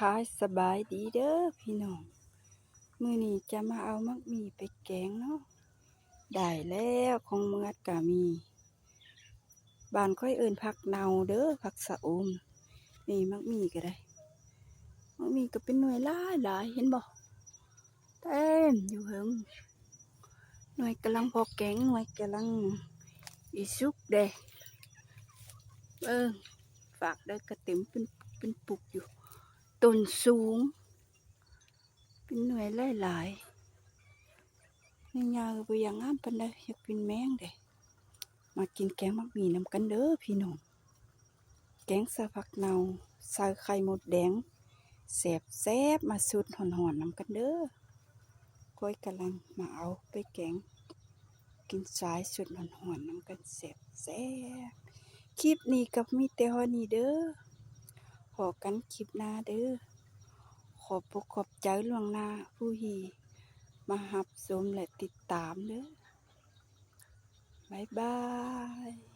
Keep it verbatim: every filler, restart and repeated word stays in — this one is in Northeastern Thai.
ทักทายสบายดีเด้อพี่น้อง มื้อนี้จะมาเอาหมากหมี่ไปแกงเนาะ ได้แล้วของเมือดก็มี บ้านข้อยเอิ้นผักเนาเด้อ ผักสะอม นี่หมากหมี่ก็ได้ หมากหมี่ก็เป็นหน่วยหลายๆ เห็นบ่ เต็มอยู่เฮิง หน่วยกำลังพอแกง หน่วยกำลังอีสุกเด้ เออ ฝากได้ก็เต็มเป็น เป็นปุกอยู่ ต้นสูง เป็นหน่วยหลายๆ นี่ยาวบ่อยากงามปานใด อยากเป็นแมงเด้ มากินแกงหมากหมี่นำกันเด้อพี่น้อง แกงใส่ผักเนา ใส่ไข่มดแดง แซ่บๆ มาสดฮ้อนๆ นำกันเด้อ ข้อยกำลังมาเอาไปแกง กินสายสดฮ้อนๆ นำกันแซ่บๆ คลิปนี้ก็มีแต่ฮอดนี้เด้อ พ้อกันคลิปหน้าเด้อ ขอบอกขอบใจล่วงหน้าผู้ที่มารับชมและติดตามเด้อ บ๊ายบาย